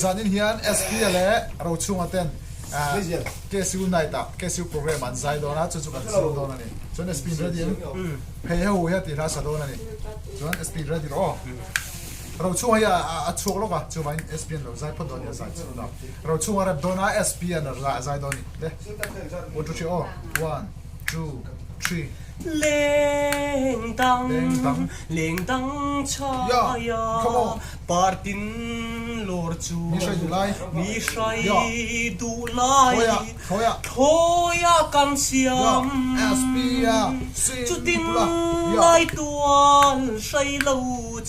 Zanin hian SP-a leh Rochhunga ten KSU night ah KSU program an zai dawn a, chu chu kan zir dawn a ni. Chuan SP in ready em? Phei ho hi a tih hla sa dawn a ni. Chuan SP in ready rawh aw. Rochhunga hi a chhuak lawk a, chuvangin SP an lo zai phawt dawn a ni, a zai chhun a. Rochhunga rep dawn a, SP an zai dawn a ni. Le, one two three aw, one, two, three. Leng dang, leng dang chhaia partin lawr chu mi hrai duh lai thlawia kan siam chutin lai tual hrai lo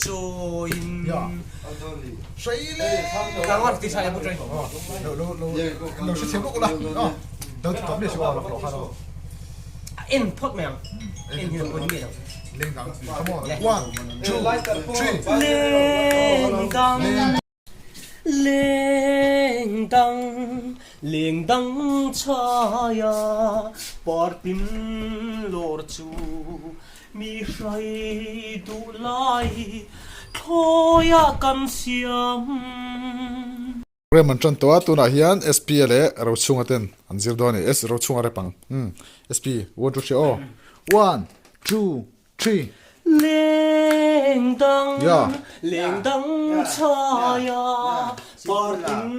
chawiin. En phawt mai ang. En hian pawh ni lo. Leng dang. Come on. One, two, three. Leng dang. Leng dang. Leng dang chhaya partin lawr chu mi hrai duh lai thlawia kan siam. Rem an tan tawh a, tunah hian SP-a leh Rochhunga ten an zir dawn a ni. S Rochhunga rep ang. Umm SP, one two three aw. One, two, three. Leng dang, leng dang chhaia partin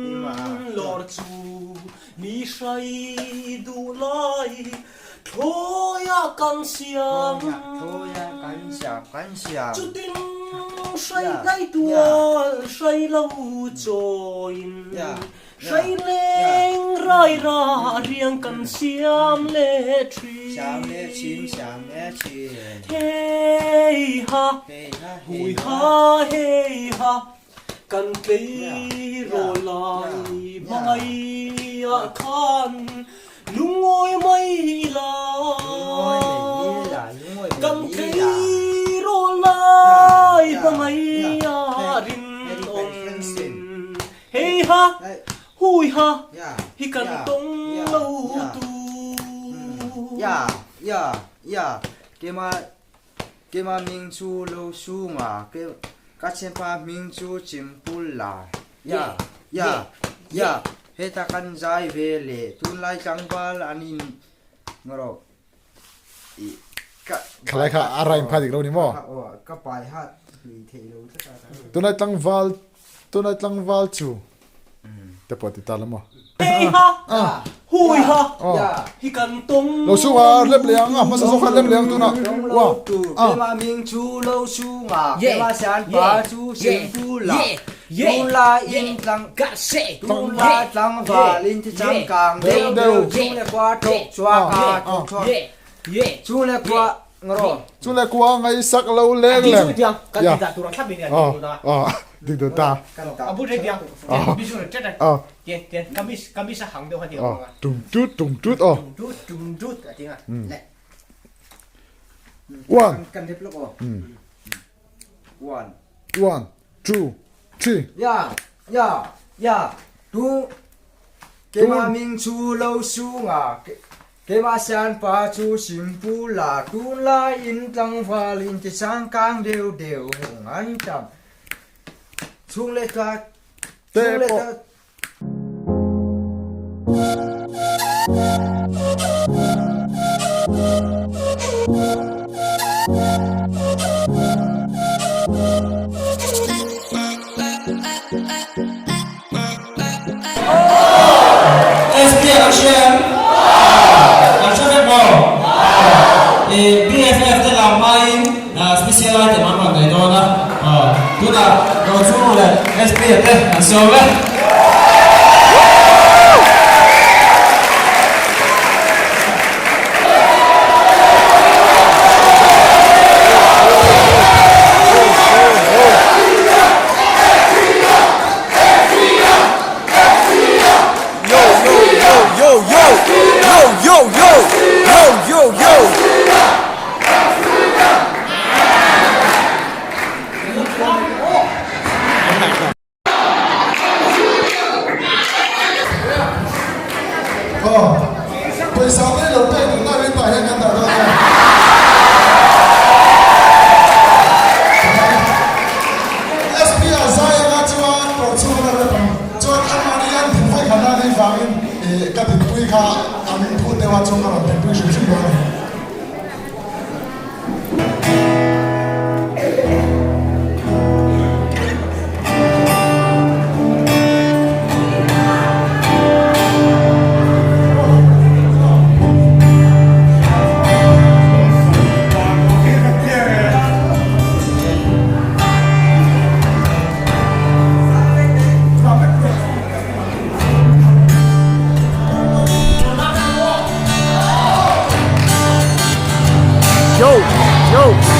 lawr chu mi hrai duh lai thlawia kan siam. Chutin hrai hlai tual hrai lo chawiin hrai leng rai ra riang kan siam leh thin. Hei ha, hui ha hei ha. Kan tleirawl lai hmangaihah khan lungawi mai ila. Kan tleirawl lai hmangaihah rinawm. Hei ha, hui ha, hi kan tawng lo tu. Keimah hming chu lo sunga, ka thianpa hming chu Chimpula. Ya, ya, ya, heta kan zai ve leh tunlai tlangval an in ngarawh i ka Khalai kha a rhyme kha dik lo ni maw? Ka pai hat hlui theih lo tlat a. Tunlai tlangval, tunlai tlangval chu te pawh ti ta la maw? Hei ha, hui ha, hi kan tawng Lo sung a, lem leh ang a, hmasa zawk khan lem leh ang tunah. Wa, a. Keimah ming chu lo sung a, keimah sian pa chu sim pu la, tun la in tlang, tun la tlangval in ti changkang deuh deuh, chung le khua thawk chhuak a, thawk chhuak, chung le khua Ngaraw. Chu le kua ngaihsak lo leng leng. Ya. Aw dik deuh ta. Aw. Aw tum tut tum tut aw. One. One. One, two, three. Ya, ya, ya. Tu. Keimah ming chu lo sunga. Keimah sianpa chu Simpu la tunlai in tlangval in ti changkang deuh deuh hung an tam chung le tla chung le tla. SP an hria em? An hre vek maw? BFF te lam hmain special item an rawn nei dawn a, tunah Rochunga leh SP a te an sawm e. Yo yo yo yo yo yo yo yo yo yo yo. Pawisa te lo pek duh lai tah hian kan dah dawn a. SP ah zai anga chuan kawr chhung a la rep ang. Chuan. song ka rawn thlenpui hrim hrim dawn a ni. Yo! Yo!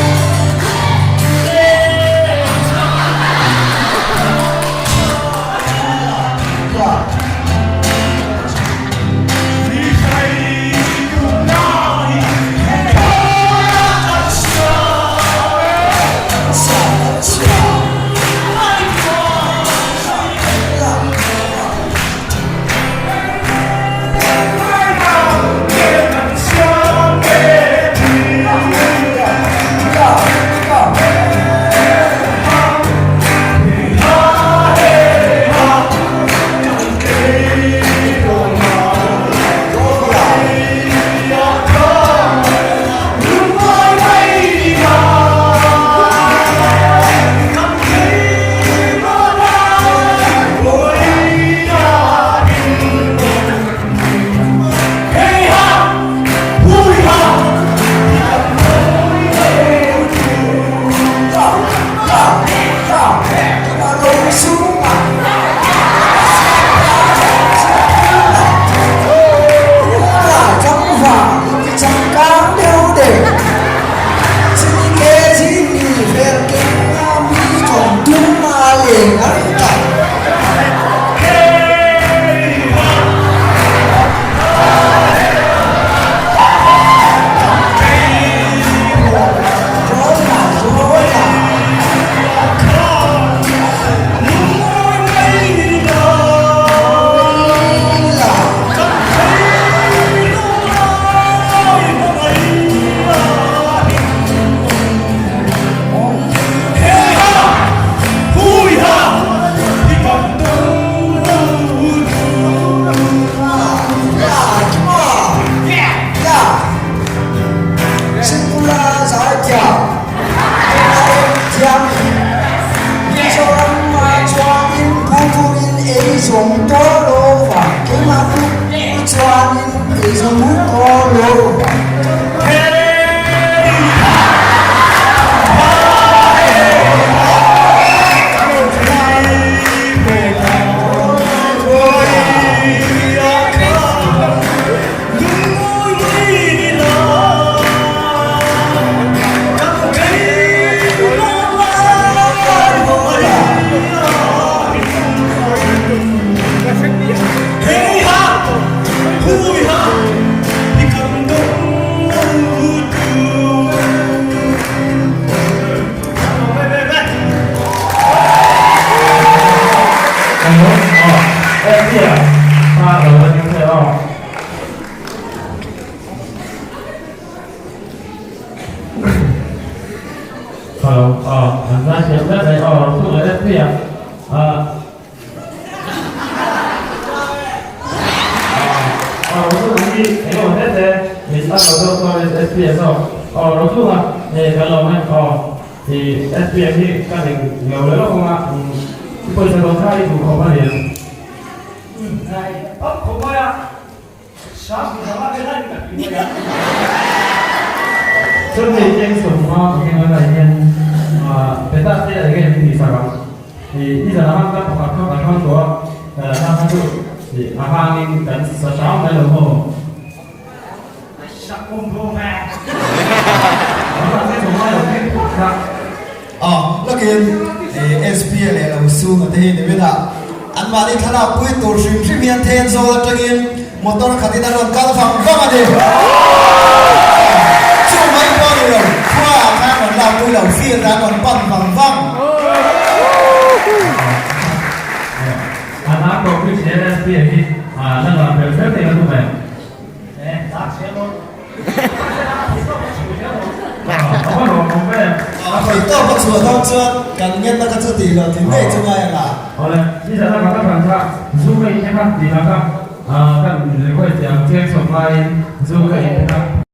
Kan request ang cheng sawmlaiin zu ka in phei a.